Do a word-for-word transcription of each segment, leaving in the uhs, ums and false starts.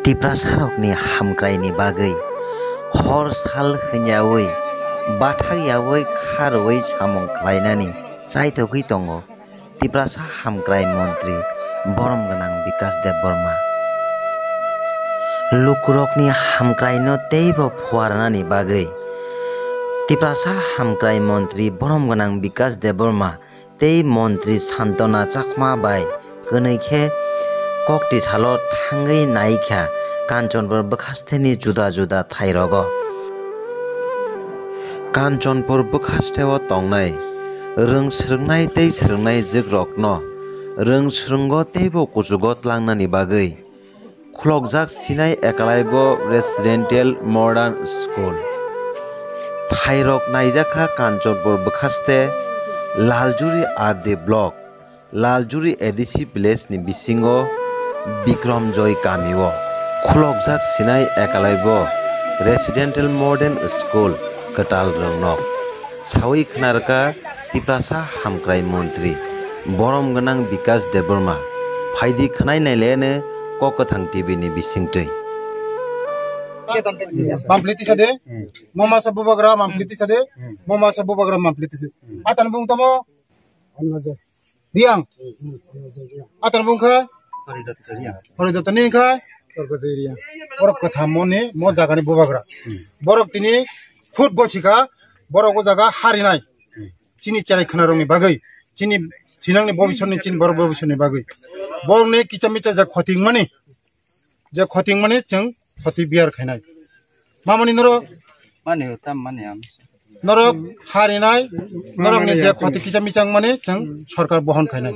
Tiprasarokni hamkraini bagwi hor sal hwnyawi bathakyawi kharwi samung khlainani chaitogwi tongo Tiprasa hamkrai montri borom gwnang Bikas Debbarma. Lukurokni hamkraino teibo phuarnani bagwi Tiprasa hamkrai montri borom gwnang Bikas Debbarma tei montri Santona Chakma bai kwnwi khe kokti salo thangwi naikha Kanchanpur bwkhasteni juda juda thairogo. Kanchanpur bwkhasteo tongnai rwng swrwngnai tei swrwngnai jwkrokno rwng swrwngo teibo kuchugo tlangnani bagwi khulokjak Sinai Ekalaibo Residential Modern School. Thairok naijakha Kanchanpur bwkhaste Laljuri R D Block, Laljuri A D C Village ni bisingo Bikramjoy kamio khulokjak Sinai Ekalaibo Residential Modern School kwtal rwngnok. Sawi khwnarwkha Tiprasa hamkrai montri borom gwnang Bikas Debbarma phaidi khwnai naileno Kok Kwthang T V ni bisingtwi. Mampliti sade, mama sa bubagra mampliti sade, mama sa bubagra mampliti sade. Atan bung tamo? Riang. Atan bung kha? Horidoto ni kha? Borok kwtham mo ni, mo jaga ni bubagra. Borok tini khut gosika, borok o jaga harinai. Chini cherai khwnarokni bagwi, chini thinangni bobiswrni, chini borok bobiswrni bagwi. Borokni kicha micha je khoting mani, je khoting mani chwng khoti biyar khainai. Mamani norok, mani o tam mani am. Norok harinai, norokni je khoti kicha micha mani chwng sorkar bohon khainai.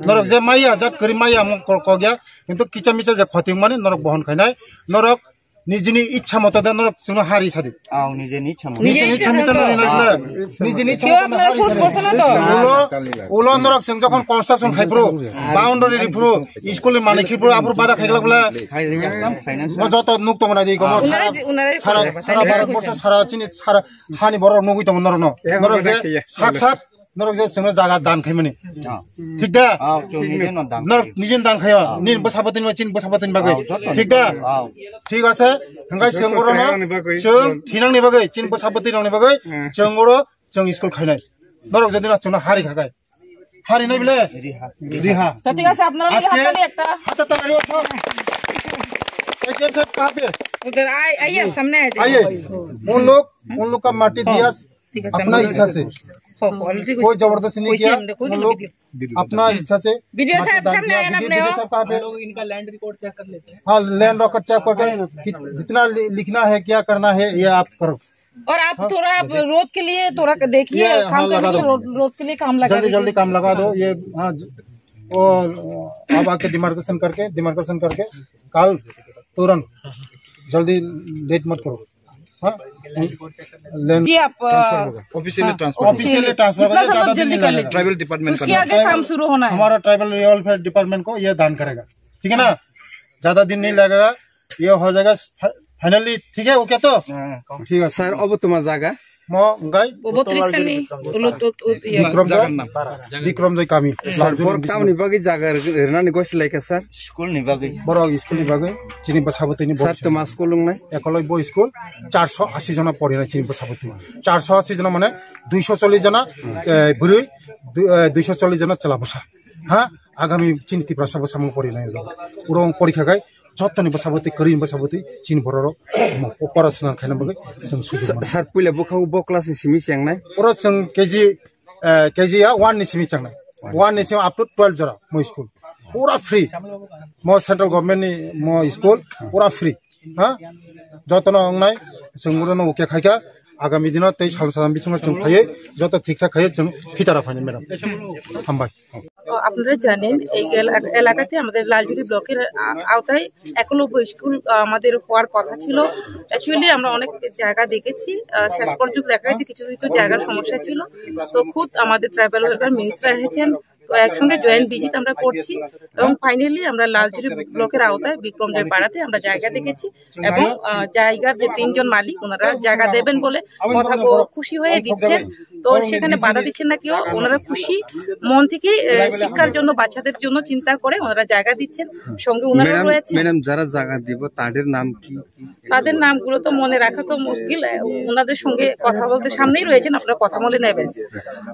Norok je maya jat kwrwi maya mung kok ya, kintu kicha micha je khoting mani norok bohon khainai. Norok nijini ichha moto de norok chwngno hari sadi. Aw, nijini ichha moto. Nijini ichha moto no rinai bla. Nijini ichha moto no hari sadi. Ulo, ulo norok chwng jokhon construction khai phuru, boundary ri phuru, school ni manwi khi phuru, aphuru bada khai glak bla. Khai, khai, khai, khai. O joto nuk tong na di kono sara, sara, sara Bharat borsho sara chini sara hani borok nugwi tongo norok no. Norok je sak sak Norok je chwngno jaga dan khaimani. Ah. Thik da? Ah, chwng nije no dan khayo. Norok nije dan khayo. Ah. Nini bwsa bwtwini bagwi, chini bwsa bwtwini bagwi. Ah, joto ni. Thik da? Ah. Thik ase. Hwnkhai chwng oro no chwng thinangni bagwi, chini bwsa bwtwirokni bagwi, ah, chwng oro chwng school khainai. Norok jodi no chwngno hari khakai. Hari nai bile? Riha. Riha. তো ঠিক আছে, আপনারা এই আজকে হাততালি একটা। হাততালি দিও, সব। এই যে সব কাঁপে। उधर आइए, सामने आ जाइए। आइए। उन लोग, उन लोग का माटी दिया। ठीक है, अपना इच्छा से। कोई जबरदस्ती नहीं किया। हम लोग अपना इच्छा से। वीडियो साहब, सामने आए ना अपने। वीडियो साहब कहाँ पे? हम लोग इनका लैंड रिकॉर्ड चेक कर लेते हैं। हाँ, लैंड रिकॉर्ड चेक करके कि जितना लि-, लिखना है, क्या करना है, ये आप करो। और आप थोड़ा, आप रोड के लिए थोड़ा देखिए, काम करने के लिए रोड, रोड के लिए काम लगा दीजिए। जल्दी काम लगा दो। ये, हाँ, वो अब आके डिमार्केशन करके, डिमार्केशन करके कल तुरंत जल्दी लेट मत करो। हाँ? लैंड जी, आप, ट्रांसफर होगा। ऑफिशियली ट्रांसफर होगा। ऑफिशियली ट्रांसफर होगा, ज़्यादा दिन नहीं लगेगा। ट्राइबल डिपार्टमेंट का। उसके आगे काम शुरू होना है। हमारा ट्राइबल वेलफेयर डिपार्टमेंट को ये दान करेगा, ठीक है ना? ज़्यादा दिन नहीं लगेगा, ये हो जाएगा। फाइनली, ठीक है, ओके तो? हाँ। ठीक है। স্যার, অব তোমার জায়গা? Mo, ngai? Obo tris kani, ulo to, to, iya. Bikram Joy, Bikram Joy kami. Sir, Borok town ni bagwi jaga rinani gosi laikha, sir? School ni bagwi. Borok school ni bagwi, chini bwsabwtwi ni. Sir, toma school wngnai? Ekoloi bo school, charso asi jona porinai chini bwsabwtwi. Charso asi jona mane duiso chollish jona, eh, bwrwi, du-, eh, duiso chollish jona chwla bwsa. Ha? Agami chini Tiprasa bwsamung porinai o jaga. Uro wng porikha khai, jottoni bwsabwtwi, kwrwini bwsabwtwi, chini bororok omo porasona khaina bagwi chwng sujukmano. Sir, puila bwkha bo class ni simi chengnai? Oro chwng K G, eh, K G ya one ni simi chengnai. One ni simi up to twelve jora mo school. Pura free. Mo central government ni mo school, pura free. Ha? Jotono wngnai, chwng orono okay khaikha. Agami dino tei sal salam bisingo chwng phaiwi, joto thik thak khaiwi chwng phitara phainai, madam. Hambai. তো আপনারা জানেন, এই এলা-, এলাকাতে আমাদের লালজুড়ি ব্লকের আ-, আওতায় একলব্য স্কুল, আ, আমাদের হওয়ার কথা ছিল। অ্যাকচুয়ালি আমরা অনেক জায়গা দেখেছি, আ, শেষ পর্যন্ত দেখা গেছে কিছু কিছু জায়গার সমস্যা ছিল। তো খুদ আমাদের ট্রাইবাল ওয়েলফেয়ার মিনিস্টার এসেছেন, তো একসঙ্গে জয়েন্ট ভিজিট আমরা করছি এবং ফাইনালি আমরা লালজুরি ব্লকের আওতায় বিক্রমজয় পাড়াতে আমরা জায়গা দেখেছি এবং আহ, জায়গার যে তিনজন মালিক ওনারা জায়গা দেবেন বলে কথা ব- খুশি হয়ে দিচ্ছেন। তো সেখানে বাধা দিচ্ছেন না কেউ, ওনারা খুশি মন থেকে আহ, শিক্ষার জন্য, বাচ্চাদের জন্য চিন্তা করে ওনারা জায়গা দিচ্ছেন। সঙ্গে ওনারা ম্যাডাম, রয়েছে। ম্যাডাম, যারা জায়গা দিব তাদের নাম কি? তাদের নামগুলো তো মনে রাখা তো মুশকিল। আহ, ওনাদের সঙ্গে কথা বলতে সামনেই রয়েছেন, আপনারা কথা বলে নেবেন।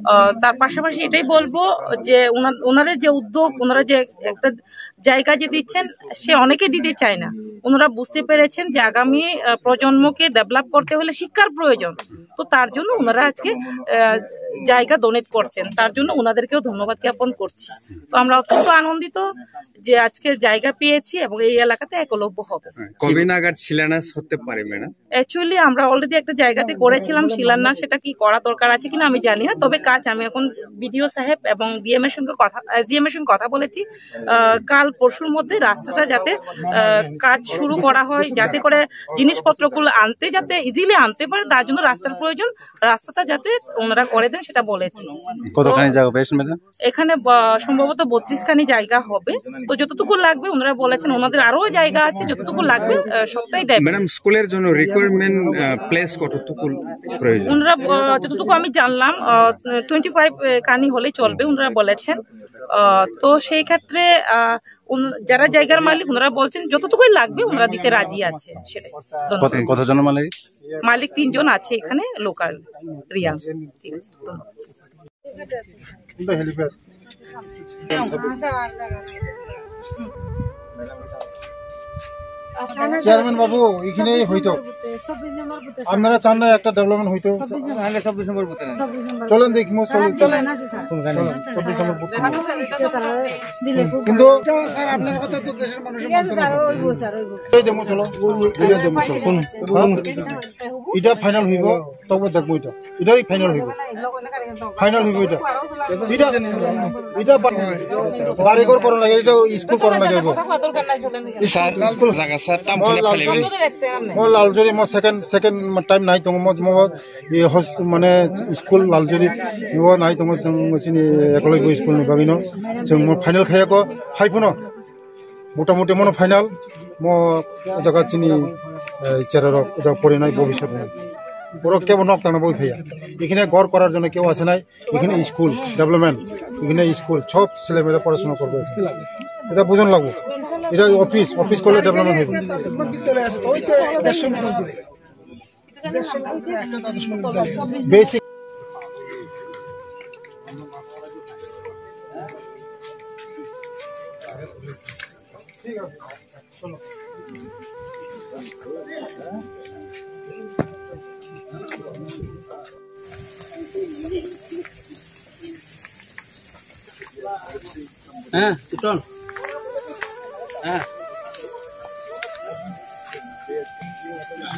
আহ, তার পাশাপাশি এটাই বলবো যে ওনা- ওনাদের যে উদ্যোগ, ওনারা যে একটা জায়গা যে দিচ্ছেন, সে অনেকে দিতে চায় না। ওনারা বুঝতে পেরেছেন যে আগামী আহ, প্রজন্মকে ডেভেলপ করতে হলে শিক্ষার প্রয়োজন। তো তার জন্য ওনারা আজকে আহ, জায়গা ডোনেট করছেন, তার জন্য ওনাদেরকেও ধন্যবাদ জ্ঞাপন করছি। তো আমরা অত্যন্ত আনন্দিত যে আজকে জায়গা পেয়েছি এবং এই এলাকাতে একলব্য হবে। কবে নাগাদ শিলান্যাস হতে পারে, ম্যাডাম? অ্যাকচুয়ালি আমরা অলরেডি একটা জায়গাতে করেছিলাম শিলান্যাস, সেটা কি করা দরকার আছে কিনা আমি জানি না, তবে কাজ আমি এখন বিডিও সাহেব এবং ডিএম এর সঙ্গে কথা, ডিএম এর সঙ্গে কথা বলেছি। আহ, কাল পরশুর মধ্যে রাস্তাটা যাতে আহ, কাজ শুরু করা হয়, যাতে করে জিনিসপত্রগুলো আনতে যাতে ইজিলি আনতে পারে, তার জন্য রাস্তার প্রয়োজন। রাস্তাটা যাতে ওনারা করে দেন সেটা বলেছি। কতখানি তো জায়গা পেয়েছেন, ম্যাডাম? এখানে ব- সম্ভবত বত্রিশ খানি জায়গা হবে। তো যতটুকু লাগবে ওনারা বলেছেন, ওনাদের আরো জায়গা আছে, যতটুকু লাগবে আহ, সবটাই দেবে। ম্যাডাম, স্কুলের জন্য রিকোয়ারমেন্ট প্লেস কতটুকু প্রয়োজন? ওনারা আহ, যতটুকু আমি জানলাম, টোয়েন্টি ফাইভ খানি হলেই চলবে, ওনারা বলেছেন। আহ, তো সেই ক্ষেত্রে আহ, উন- যারা জায়গার মালিক ওনারা বলছেন যতটুকুই লাগবে ওনারা দিতে রাজি আছে সেটাই। ধন্যবাদ। কত কতজন মালিক? মালিক তিনজন আছে এখানে লোকাল, রিয়াং। ঠিক আছে, ধন্যবাদ। কোনটা হেলিপ্যাড? চেয়ারম্যান বাবু, এখানেই হইতো। আপনারা চান না একটা ডেভেলপমেন্ট হইতো? চলেন দেখি, মো চলেন, চলেন। চলেন, চব্বিশ নম্বর বুথ। কিন্তু স্যার, আপনার কথা তো দেশের মানুষের মানতে না। এই দেবো, চলো। এই দেবো, চলো। কোন, কোন? এটা ফাইনাল হইব, তবে দেখবো এটা। এটাই ফাইনাল হইব। ফাইনাল হইব এটা। এটা, এটা বা- বাড়িঘর করা লাগে, এটা স্কুল করা লাগে। স্যার, স্কুল জায়গা, স্যার, তাম মো খুলে লালজুরি, ফেলে দিন। মো লালজুরি, মো সেকেন্ড, সেকেন্ড টাইম নাই তো, মো, মো, এ, হস-, মানে, স্কুল লালজুরি, মো নাই তো, মো, মো, চিনি, একলব্য স্কুল নি বাগিনো, जों, মো ফাইনাল খাইয়াকো, হাইফুনো। মোটামুটি মনো ফাইনাল, মো জায়গা চিনি, এই, চেরারক, জায়গা পড়ে নাই, ভবিষ্যৎ নাই। বড় কেবল নক টানা বই ভাইয়া। এখানে ঘর করার জন্য কেউ আছে নাই, এখানে স্কুল ডেভেলপমেন্ট, এখানে স্কুল, সব ছেলেমেয়েরা পড়াশোনা করবে। এটা বুঝন লাগবো, এটা অফিস, অফিস করলে ডেভেলপমেন্ট হবে। বিদ্যালয় আছে তো, ওই তো দেড়শো মিটার দূরে। বেসিক। হ্যাঁ, চল। হ্যাঁ।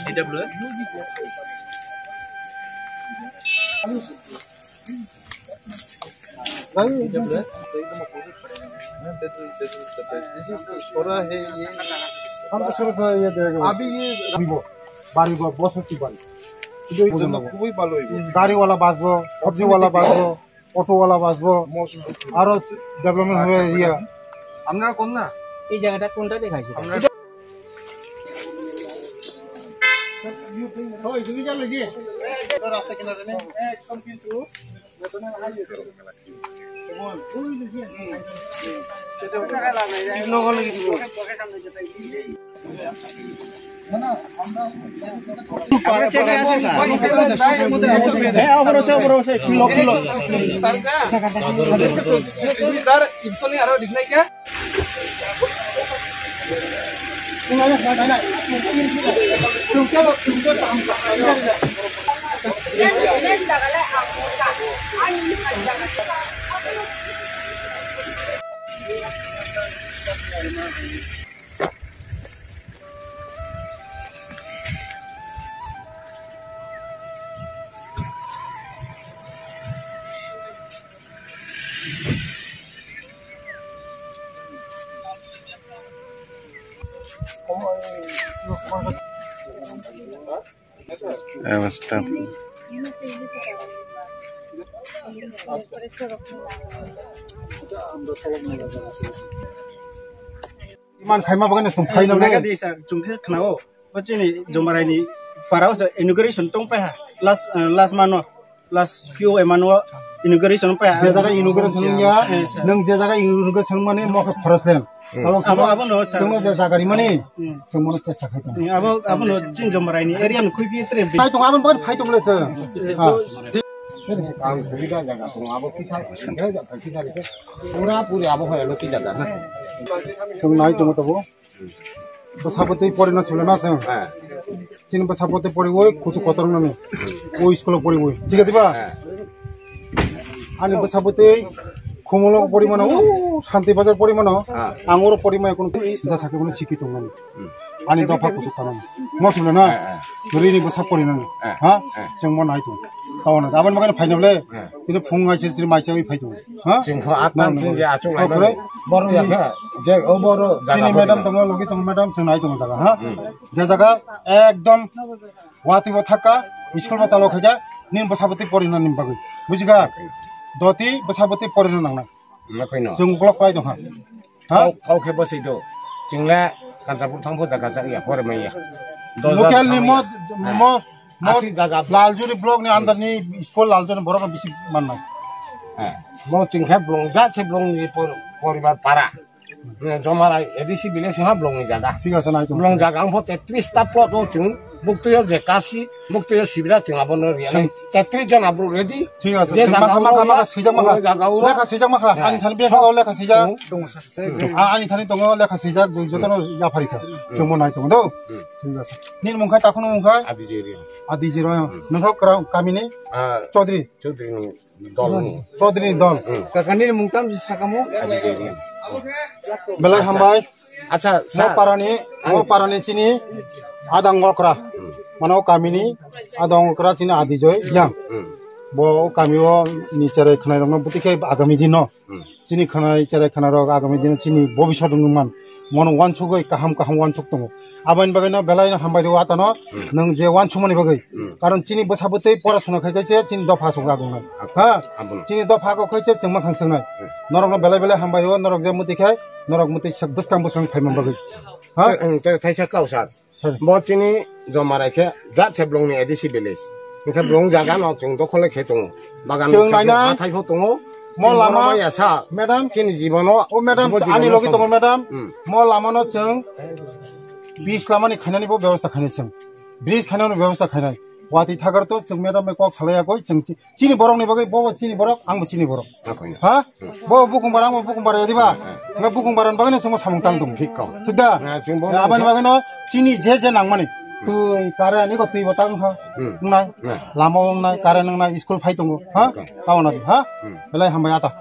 এটা বলে। This is छोटा है ये। हम तो छोटा सा ये देगा। अभी ये দিব, বাড়ি বা বসতি বাড়ি। কিন্তু এই জন্য খুবই ভালো হইব। গাড়িওয়ালা বাঁচবো, সবজিওয়ালা বাঁচবো, অটোওয়ালা বাঁচবো, আরো ডেভেলপমেন্ট হবে এরিয়া। আপনারা কোন না? এই জায়গাটা কোনটা দেখাইছে? আমরা রাস্তা কিনারে নেই। এই অবস্থা। Iman khaima bagwi no chwng phaino Naga le. Di sir, chwng khe khwnao. Bo chini Jomarai ni para o se inauguration tong pai ha. Last, eh, last month o, last few month o inauguration pai ha. Je jaga inauguration ya, eh, sir. Nwng je jaga inauguration mani mo khe khoroslen. Hmm. Abo abo no, sir. Chwngno je jaga rimani, hmm, chwng mono chesta khai tong. Hmm, abo, abo no chini Jomarai ni area no khuipi tre bi. Phai tong, abo bai phai tong le sir. Eh, ha. Ang subida jaga tong, abo kisa, kisa, kisa, kisa. Pura puri abo hoya lo kisa jaga na. Chwng nai tong tabo. Bwsabwtwi porina sile na chwng. He. Chini bwsabwtwi poriwi kuchuk kotor nani. O school o poriwi. Thik ase ba? He. Ani bwsabwtwi Khumulwng porimano, o Shanti Bazar porimano. He. Ang oro porimaya kono jasa khe kono sikhi tongmani. Hmm. Ani dopha kuchuk kanani. Mo sile na? He, he. Rini bwsa porinani. He. Ha? He. Chwng mo nai tong. Tawana. Aboni bagwi phaina bole. He. Tini phung aise siri maisa wi phai tong. Ha? Chwng pho attan chwng je achuk lai mani. Boro ya khe, je o boro jaga chini madam tongo, logi tongo madam, chwng nai tongo jaga, ha? Hmm. Je jaga ekdom watwi bo thakka, school bo chalo khaikha, nini bwsabwtwi porina ni bagwi. Bujiga? Doti bwsabwtwi porina nangnai. Chwng uklok kwlai tongkha. Ha? Kau, kau khe bwswi do. Chwng le Kanchanpur thangpho jaga chak ya, pore manya. Local ni mo, mo, mo, asi jaga. Laljuri block ni under ni school Laljuri borok no bisi mannai. He. Bo chwng khe blong ja se blong ni por-, poribar para. Jomarai A D C village ha blong ni jaga. Thik ase, nai tong. Blong jaga ang pho tetris ta plot o chwng. Buktuyo je kasi, buktuyo sibira chwng abono riya nai. Chwng tetris jon abruk ready. Thik ase, je chwng jaga makha, uro makha, ya, makha, swijak makha. Uro jaga uro. Lekha swijak makha, he, ani thani bag o lekha swijak. Tongo sir. Hmm. A-, ani thani tongo lekha swijak, joi jotono yapharikha. Hmm. Chwngbo nai tongo do. Hmm. Thik ase. Nini mung khai, takhukno mung khai? Adi Jiri. Adi Jiri. Hmm. Nokha kwrang kamini? Ah, Chaudhary. Chaudhary ni dol ni. Chaudhary ni dol. Hmm. Kaka nini mung tam sakamo? Adi Jiri. Belai hambai. Acha, mo sir. Parani, mo parani chini adang okra. Hmm. Mano kamini adang okra chini Adi Joy yang. Hmm. Bo kami o ni cherai khwnai rokno bwtwi khe agami dino. Hmm. Chini khwnai cherai khwnai rok agami dino chini bobiswt wngwi man. Mono wansugwi kaham kaham wansuk tongo. Aboni bagwi no belai no hambai rw atano. Hmm. Nwng je wansukmani bagwi. Hmm. Karon chini bwsa bwtwi porasuna khai khe se chini dopha aswk agongnai. Abo-, ha? Abono. Chini dopha kok khai se chwngma khang swngnai. Hmm. Norokno belai belai hambai rw, norok je mwtwi khai, norok mwtwi sak bwskang bwskang phaima bagwi. Ha? Te, te thaisa kau sir. Sorry. Bo chini Jomarai khe jat se blong ni A D C village. Hingkhe blong jaga no chwng dokhole khe tongo. Bagan chwng nainai. Hathai pho tongo. Mo lama maya sa. Madam. Chini jibono. O madam, ani logi tongo madam. Hmm. Mo lama no chwng bis lama ni khainani bo byabostha khainai chwng. Bridge khainani byabostha khainai. Watwi thagar to chwng madam bai kok salai ya koi chwng chi-, chini borok ni bagwi bo chini borok, ang bo chini borok. Akhoi. Ha? Bo bukung barang, bo bukung barang ya diba? Hmm. Nga bukung barang bagwi no chwng samung tang tongo. Thik kok. Thik da? Nga chwng bo abani bagwi no chini je je nangmani. Hmm. Twi, current, iko twi bo tang kha. Hmm. Wngnai. Nga. Lama wngnai, current wngnai, school phai tongo. Ha? Nga. Tamo na, ha? Hmm. Belai hambai ata.